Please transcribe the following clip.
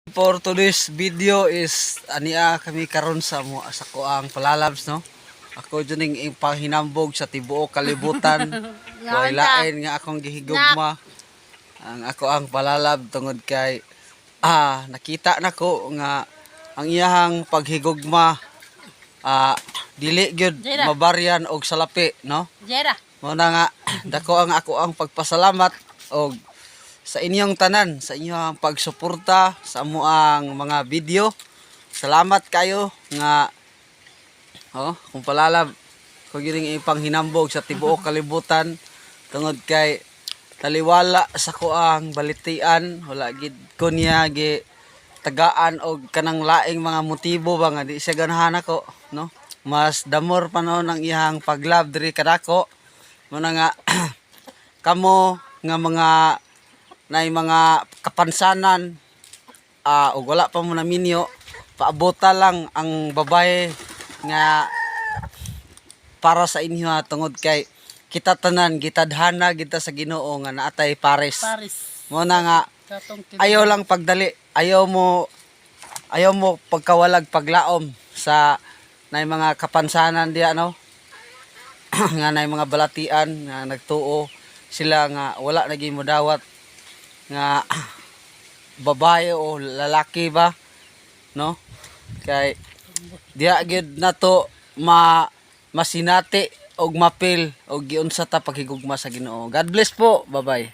For today's video is ania kami karon sa mo sa kuang palalabs, no. Ako jud ning ipahinambog sa tibuok kalibutan. Way lain nga akong gihigugma ang ako ang palalab tungod kay nakita nako nga ang iyahang paghigugma dili gyud Jera. Mabaryan og salapi, no. Jera. Mao na nga dako ang ako ang pagpasalamat og sa inyong tanan, sa inyong pagsuporta sa amoang mga video. Salamat kayo nga, oh, kung palalab ko gining ipanghinambog sa tibuok kalibutan tungod kay taliwala sa kuang balitian, wala gid ko niya gi tagaan og kanang laing mga motibo ba nga di siya ganahan ako, no. Mas damor pa noon ang iyang paglove diri kanako. Mao na nga kamo nga mga nay mga kapansanan og wala pa mo naminyo, paabota lang ang babae nga para sa inyo ha, tungod kay kita tanan gitadhana kita sa Ginoo nga naatay pares. Paris. Mo na nga Katong ayaw lang pagdali, ayaw mo pagkawalag paglaom sa nay mga kapansanan diya, no, nga nay mga balatian nga nagtuo sila nga wala na gyud modawat nga babae o lalaki ba, no, kay diya gyud nato ma masinati og mapil og giunsa ta paghigugma sa Ginoo. God bless po. Bye bye.